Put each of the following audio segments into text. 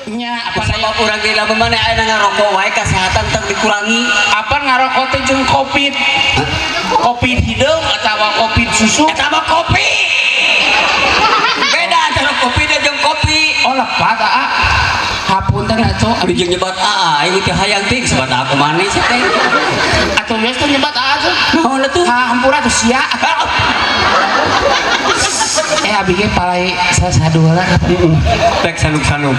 Nya apa Sabab urang di lamun maneh aya ngarokok wae kesehatan tong dikurangi. Apa ngarokok teh jeung Covid? Covid hideung atawa Covid susu? Eta mah kopi. Beda antara kopi dan jeung kopi. Oh, lepat aa. Hapunten atuh. Abdi jeung nyebat aa, aing teh hayang teh sebat aku manis teh. Atuh geus tuh nyebat aa tuh. Naon atuh? Ha, hampura tuh sia. Eh, abi ge palai sasadua lah. Tek sanuk-sanuk.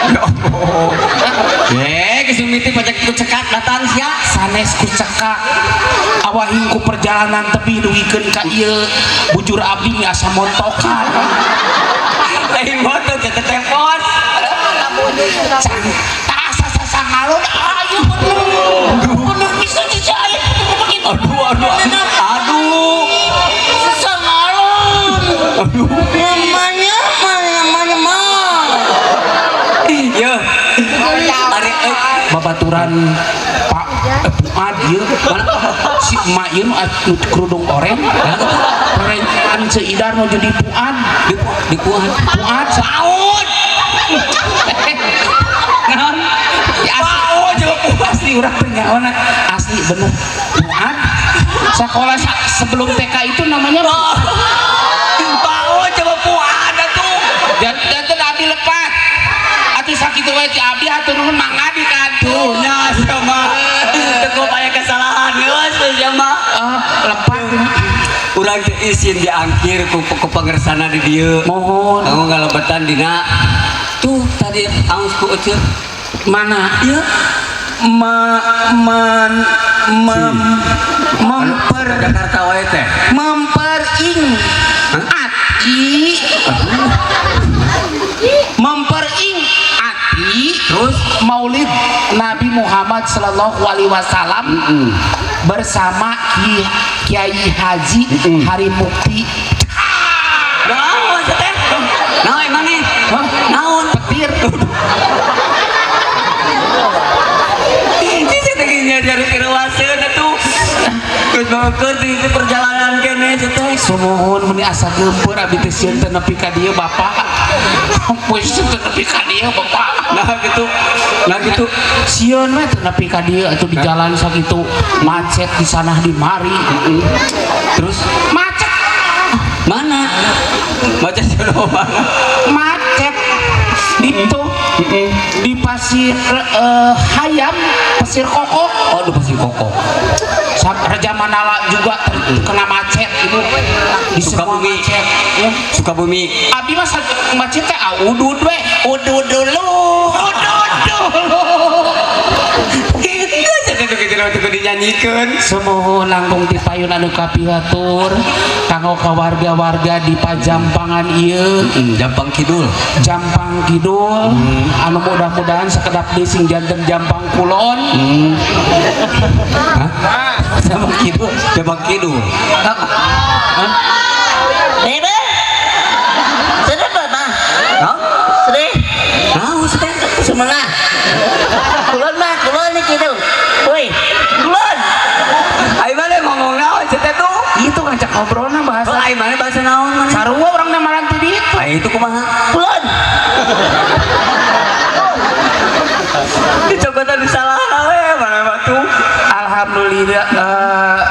Ya Allah. Eh, geus mimiti pajak ku cekak datang sia. Sanes ku cekak, awahing ku perjalanan tebih dugikeun ka ieu bujur abdi mi asa montokan. Lain motor teh telepon. Cang tak asa sasangalun ayo bener bener bisa sih aya begitu. Aduh, aduh, aduh. Sasangalun. Aduh. Namanya namanya mah. Yo. Ari Babaturan Pak Fuad ieu si emak ieu nu nu kerudung oren oren Ceu Idar nu jadi Fuad. Di Fuad. Fuad. Paud. Naon ya, asli. Paud coba Fuad. Asli urang teh nyaona asli bener Fuad sekolah sebelum TK itu namanya. Paud coba Fuad atuh. Dan dan abdi lepat atuh sakitu wae ti abdi, hatur nuhun mangga di kantu. Nya sia mah. Teu aya kesalahan geus sia mah. Ah, lepat. Urang teh isin diangkir ku pangersana di dieu. Mohon. Kamu ngalebetan dina tuh tadi aus ku eceu. Mana? Ieu. Me, men, mem, memper Jakarta wae teh. Mempering ati, mempering ati. Terus? Maulid Nabi Muhammad Sallallahu Alaihi Wasallam bersama Kiai Haji Hari Mukti. Naon teh? Naon emang nih? Hah? Naon? Petir. Sih teh nyari kirewaseun atuh. Geus beukeut di perjalanan kene teh. Sumuhun, meni asa geumpeur abi teh, sieun teu nepi ka dieu, Bapak. Poe teu nepi ka dieu, Bapak. Nah gitu. Nah gitu. Sieun we teu nepi ka dieu atuh, di jalan sakitu macet di sana di mari. Terus? Macet. Mana? Macet jono mana? Macet itu di Pasir Hayam, Pasir Kokok. Oh, di Pasir Kokok. Raja Manala juga terkena macet itu di semua Sukabumi. Macet ya. Sukabumi. Abi mah macet teh ah, udud we, udud dulu, udud dulu. Geus eta tuh kitu tuh dinyanyikeun. Sumuhun langkung ti payun anu kapihatur kanggo ka warga-warga di Pajampangan ieu. Jampang Kidul. Jampang Kidul anu mudah-mudahan sekedap deui sing janten Jampang Kulon. Hah? Jampang Kidul. Jampang Kidul. Hah? Bebe. Sedih Bapak. Hah? Sedih. Naon sih teh? Semangat. Kulon mah, kulon nih gitu. Woi, kulon. Ai mana ngomong naon sih teh tuh? Itu ngajak ngobrolna bahasa. Oh, ai mana bahasa naon mana? Sarua urang na maranti di itu. Ai itu kumaha? Kulon. Dicokotan salah we mana batu. Alhamdulillah,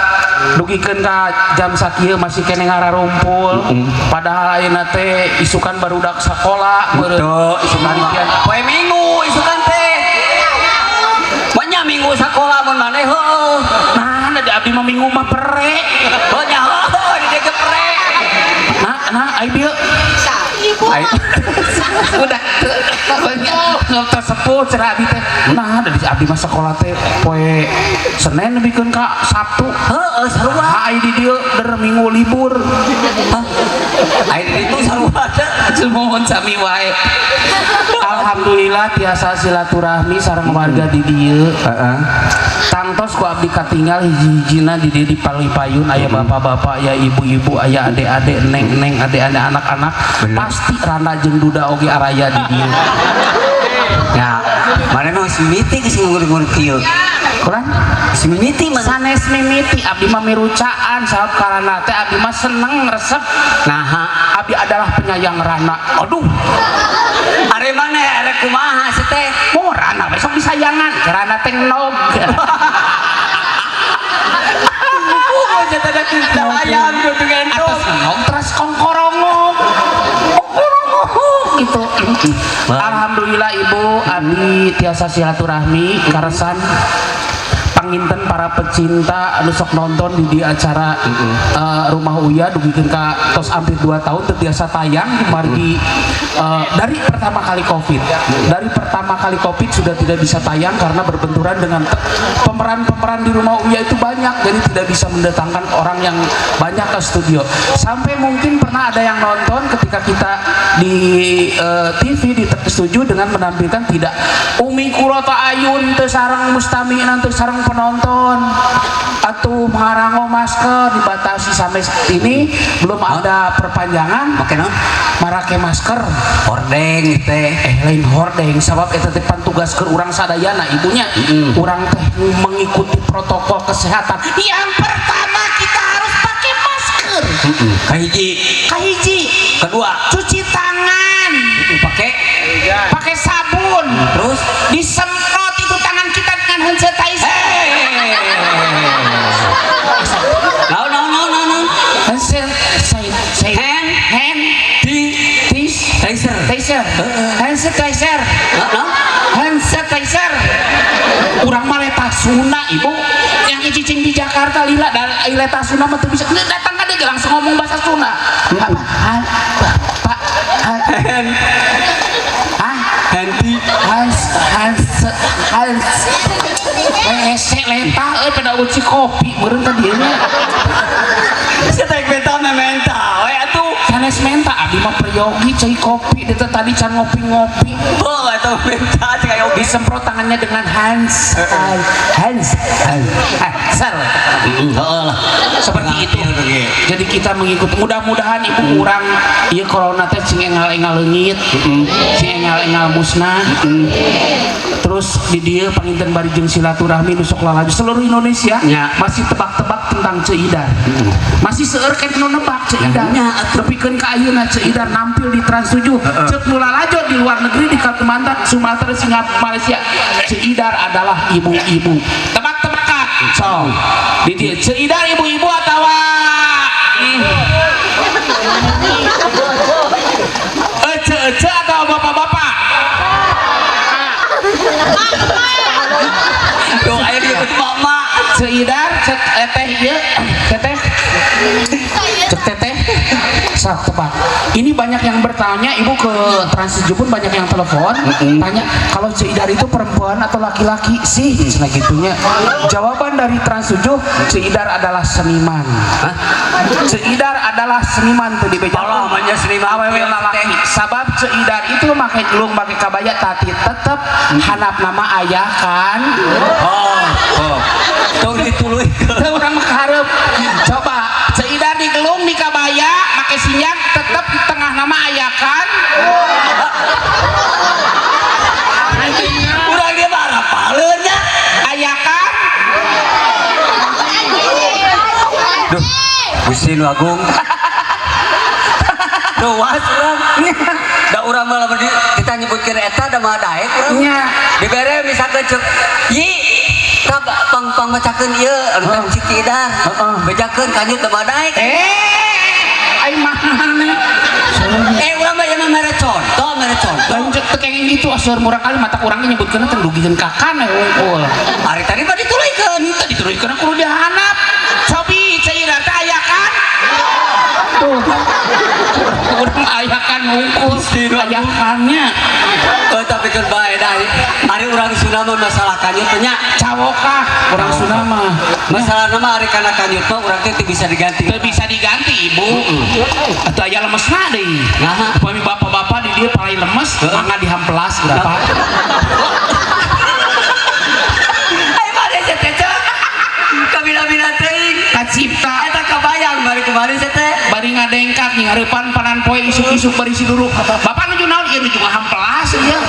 dugikeun ka jam sakieu masih keneh ngararumpul, padahal ayeuna teh isukan barudak sakola meureun. Tuh, isukan mah. Demikian. Poe Minggu isukan teh. Banyak Minggu sakola mun maneh heueuh. Nah, di abdi mah Minggu mah pere. Oh nya heueuh di dieu ge pere. Nah, nah, ai bieu. Ai udah nggak sepuh cenah abdi teh. Nah, dari abdi mah sekolah teh poe Senin nepikeun ka Sabtu. Heueuh sarua. Ha, ai di dieu der Minggu libur. Hah? Ai di ditu sarua teh. Sumuhun, sami wae. Alhamdulillah tiasa silaturahmi sareng warga di dieu. Heeh. Tangtos ku abdi katinggal hiji-hijina di dieu di Palipayun aya bapak-bapak, aya ibu-ibu, aya ade-ade, neng-neng, ade-ade, anak-anak. Bener. Pasti randa jeung duda oge araya di dieu. Ya, mana mah geus mimiti geus ngurung-ngurung kieu. Kurang Geus mimiti mah. Sanes mimiti, abdi mah mirucaan, sabab karana teh abdi mah seneng, resep. Naha? Abdi adalah penyayang rana. Aduh. Ari mana erek kumaha sih teh? Mau rana besok disayangan, rana teh nog. Oh, jatah da ayam kudu gendong. Atas nog terus kongkorongok. Kongkorongok gitu. Alhamdulillah, Ibu, abdi tiasa silaturahmi karasan panginten para pecinta anu sok nonton di acara Rumah Uya dugikeun ka tos hampir 2 tahun teu tiasa tayang margi dari pertama kali Covid. Dari pertama kali Covid sudah tidak bisa tayang karena berbenturan dengan pemeran-pemeran di Rumah Uya itu banyak, jadi tidak bisa mendatangkan orang yang banyak ke studio. Sampai mungkin pernah ada yang nonton ketika kita di TV di setuju dengan menampilkan tidak Umi Qurrota Ayun teu sareng mustami'in, teu sareng penonton atau mengaranggo masker dibatasi. Sampai saat ini belum ada perpanjangan. Make naon? Marake masker. Hordeng teh. Eh, lain hordeng, sabab eta teh pan tugas ke urang sadayana, ibunya. Urang teh mengikuti protokol kesehatan, yang pertama kita harus pakai masker. Kahiji. Kahiji. Kedua. Cuci tangan. Pakai pakai sabun. Terus? Disemprot itu tangan kita dengan hand sanitizer. Naon naon naon naon naon? Hand sanitizer. Hand hand di tis taser. Taser, hand sanitizer. Naon? Hand sanitizer. Urang mah letah Sunda, Ibu, yang cicing di Jakarta lila dan letah Sunda mah teu bisa datang ka dia langsung ngomong bahasa Sunda. Apa? Pak, Hand ah handy Hans Hans Hans hese letah euy, pada uci kopi meureun tadi nya. Saya teh menta menta we atuh. Sanes menta, abdi mah peryogi cai kopi dia teh tadi can ngopi-ngopi. Oh, atuh menta cai oge. Disemprot tangannya dengan Hans Hans Hans Hanser. Heeh lah. Seperti itu, jadi kita mengikuti. Mudah-mudahan, Ibu, kurang ieu corona teh cing engal-engal leungit, cing engal-engal musnah. Terus di dieu panginten bari jeung silaturahmi nu sok lalaju seluruh Indonesia. Masih tebak-tebak tentang Ceu Idar, masih seueur kan nu nebak Ceu Idar. Nya, atuh. Nepikeun ka ayeuna Ceu Idar nampil di Trans 7, ceuk nu lalajo di luar negeri, di Kalimantan, Sumatera, Singapura, Malaysia, Ceu Idar adalah ibu-ibu. Tebak-tebakan so di dieu, Ceu Idar ibu-ibu atawa Ece ece atau bapak-bapak? Tuh aya di mama. Ceu Idar cek eteh ieu teteh, cek teteh sok tebak. Ini banyak yang bertanya, Ibu, ke Trans 7 pun banyak yang telepon tanya kalau Ceu Idar itu perempuan atau laki-laki sih, cenah gitunya. Jawaban dari Trans 7, Ceu Idar adalah seniman. Hah? Ceu Idar adalah seniman tuh di beja. Allah mah seniman. Awewe lalaki, sabab Ceu Idar itu make gelung, make kabaya, tapi tetep handap nama ayah kan. Oh, oh. Tong dituluykeun. Teu, urang mah kahareup. Coba Ceu Idar digelung di kabaya make sinjang, tetep di tengah nama ayah kan. Urang dia mah arapaleun nya. Ayah kan. Duh, Gusti nu agung. Duh, was urang. Da urang mah lamun kita nyebutkeun eta da mah daek urang. Nya. Dibere misalkan cek, "Yi, ka pang pang macakeun ieu anu teh Ceu Idar." Heeh. Bejakeun kanjut da mah daek. Eh, ai mana? Eh, urang mah ieu mah mere contoh, mere contoh. Lanjut teu kenging gitu aseur murang kali mata urang ge nyebutkeun teh dugikeun ka kan we wungkul. Ari tadi mah dituluykeun. Teu dituluykeun, kudu dihanap. Cobi Ceu Idar teh aya kan? Tuh. Urang aya kan wungkul. Aya kannya. Oh, tapi kan bae dah. Ari urang Sunda mah masalah kanjut teh nya. Cawokah urang Sunda mah. Masalah nama ari kana kanjut mah urang teh teu bisa diganti. Teu bisa diganti, Ibu. Atau aya lemesna deui. Naha? Upami bapak-bapak di dieu paling lemes, mangga dihampelas berapa? Ai mana sia teh cek? Kabina-bina teuing. Kacipta. Eta kabayang bari kemarin sia teh. Bari ngadengkak ngareupan panan poe isuk-isuk bari siduru. Bapak nuju naon? Ieu nu juga hampelas ieu.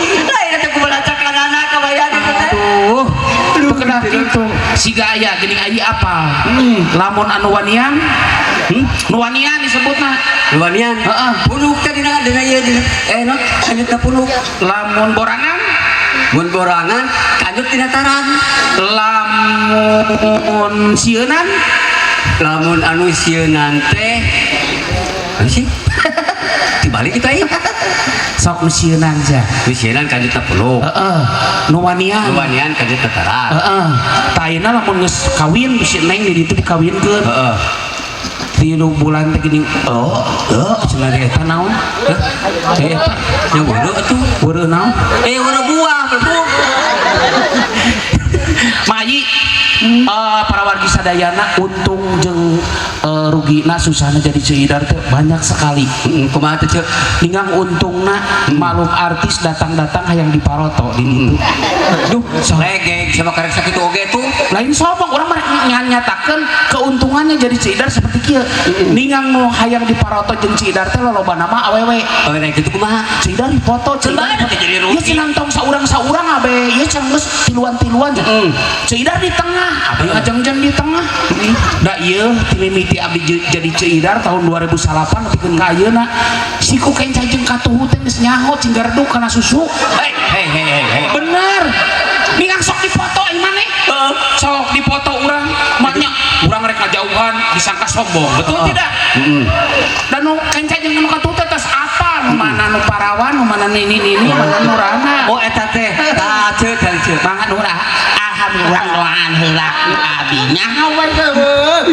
Lain teh kumaha cakanana kabayan itu teh. Aduh, teu kedah kitu. Siga aya geuning ayi apa? Lamun anu wanian, Nu wanian disebutna. Wanian. Heeh. Punuk teh dina ieu dina non kanjutna punuk. Lamun borangan, Mun borangan kanjut dina tarang. Lamun sieunan, Lamun anu sieunan teh anu sih? Dibalik kita ieu. Sok nu sieunan sia. Nu sieunan kanjutna punuk. Heeh. Nu wanian. Nu wanian kanjutna tarang. Heeh. Tah ayeuna lamun geus kawin si Neng di ditu dikawinkeun. Heeh. 3 bulan teh gini, oh, oh, cenah eta naon? Hah? Eh, eta Nya weureu atuh. Weureu naon? Eh, weureu buah, berbuah. Mayi, para wargi sadayana, untung jeung rugina, susahna jadi Ceu Idar teh banyak sekali. Heeh, kumaha teh, Ceu? Ningang untungna, malum artis datang-datang hayang diparoto di ditu. Duh, legeg sama karek sakitu oge tuh. Lain sombong, urang mah nyatakeun keuntungannya jadi Ceu Idar seperti kieu. Ningang nu hayang diparoto jeung Ceu Idar teh loloba nama awewe. Oh, nah kitu kumaha? Ceu Idar dipoto, Ceu Idar Cenah dipoto. teh jadi rugi. Ieu cenah tong saurang-saurang abe, ieu cenah geus tiluan-tiluan. Ceu Idar di tengah, abe ngajengjen di tengah. Da ieu ti mimiti abdi jadi Ceu Idar tahun 2008 nepikeun ka ayeuna. Siku kenca jeung katuhu teh geus nyaho cing garduk kana susu. Hei, hei, hei, hei, hei. Bener. Ningang sok dipoto ai maneh. Sok dipoto urang, maknya urang rek ngajauhan disangka sombong. Betul tidak? Heeh. Dan nu kenca jeung nu katuhu teh tos apa? Nu mana nu parawan, nu mana nini nini, mana nu rana. Oh, eta teh. Tah, Ceu, tah, Ceu. Mangga nu alhamdulillah doaan heula ku abi nyaho we.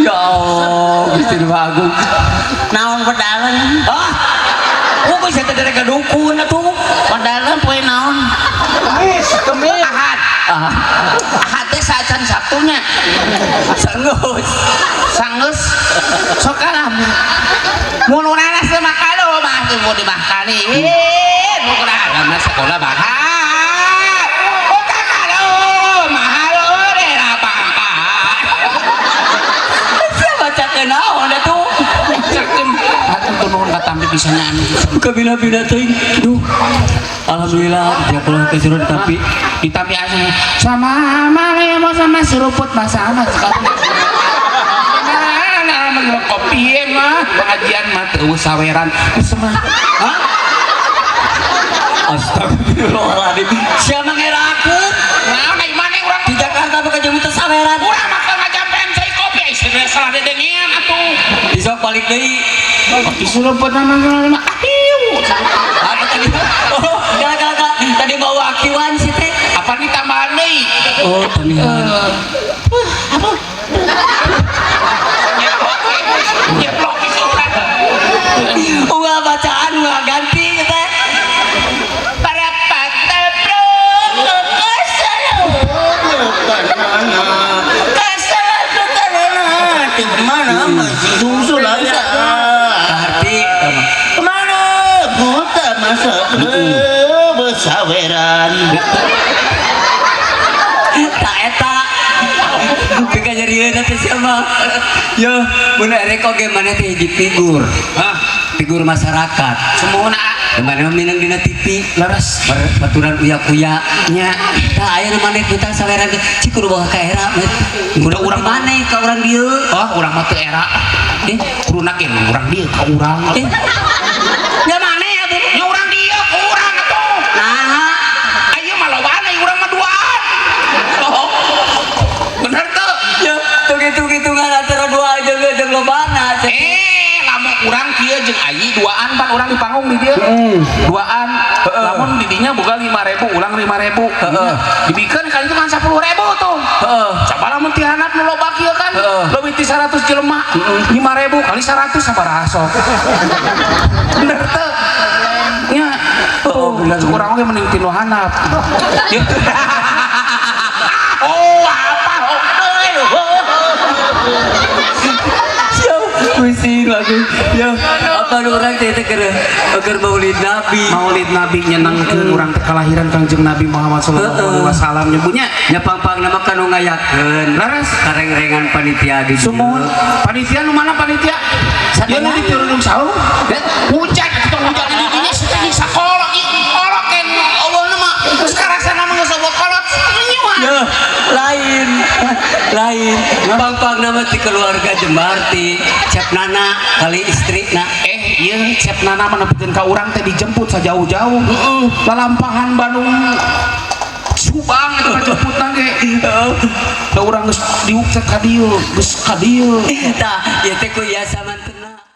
Ya Allah, Gusti nu Agung. Naon pedalan? Ah. Oh, geus eta dari dukun atuh. Pedalan poe naon? Ahad. Ah, Ahad teh saacan Sabtunya. Sanggeus. Sanggeus sok kalah. Mun urang teh makalo mah teu dimakani. Nu kurang mah sekolah mahal. Oh, kakalo mahal daerah pangkat. Sia bacakeun naon atuh? Cakeun atuh nuhun katampi bisa nyanyi. Kabina-bina teuing. Duh. Alhamdulillah dia pulang ke surut tapi Ditampi asli sama mau sama seruput masa sama sekali. Nah, kopi mah pengajian mah teu saweran geus mah. Hah? Astagfirullahaladzim. Siapa ngerakeun? Nah, kayak mana urang Di Jakarta bukan jam itu saweran. Urang mah keur ngajampean cai kopi ai salah dedengean atuh. Besok balik deui. Kopi seruput nama nama ahiu. Apa tadi? Oh, kala kala kala. Tadi bawa akiwan sih teh. Apa nih tambahan deui? Oh, tambahan. Apa? Nyeplok itu kan. Ulah bacaan ulah ganti teh. Para patah bro. Mana masih susu lah. Arti Mana buta masa besaweran. Tak eta. Pika nyerieun teh siapa? Yo, mun erek oge maneh teh hiji figur. Hah? Figur masyarakat. Semohon Mana minang dina TV. Leres. Baturan uya-kuya. Nya. Tah aya nu maneh kita saweran teh cik kudu bawa ka era. Kudu Urang urang maneh ka urang dieu. Oh, urang mah teu era. Eh, Kuduna ge urang dieu ka urang. Eh. Nya maneh atuh. Nya urang dieu ka urang atuh. Nah, Ayeuna mah lobaan ai urang mah duaan. Oh. Bener teu? Ya, tuh hitung-hitungan antara dua jeung jeung lobana. Eh, lamun urang kieu jeung ayi duaan pan urang di panggung di dieu. Duaan. Lamun di dinya boga 5000, ulang 5000. Heeh. Dibikeun kali itu kan 10.000 tuh. Heeh. Coba lamun ti handap nu loba kieu kan Heeh. leuwih ti 100 jelema. 5000 kali 100 sabaraha sok. Bener teu? Nya. Oh, bener. Cuk urang oge mending ti nu handap. Yeuh. Oh, apa? Oh, Siap, pusing lagi. Ya, apa nu urang teh teh keur Maulid Nabi. Maulid Nabi nyenengkeun urang teh kelahiran Kangjeng Nabi Muhammad sallallahu alaihi wasallam nyebutnya. Nya pang-pang nama kanu ngayakeun. Leres. Kareng-rengan panitia di dieu. Sumuhun panitia nu mana panitia? Sadaya. Ya nu diturunung saung. Eh? Hujan atuh, hujan di dinya. Pokoknya mah ti keluarga Jembar, ti Cep Nana kali istrina. Eh, iya, Cep Nana mah nepikeun ka urang teh dijemput sajauh-jauh. Lalampahan Bandung Subang itu mah jemputna ge. Da urang geus diuk teh ka dieu, geus ka dieu. Tah, ieu teh ku ieu samantena.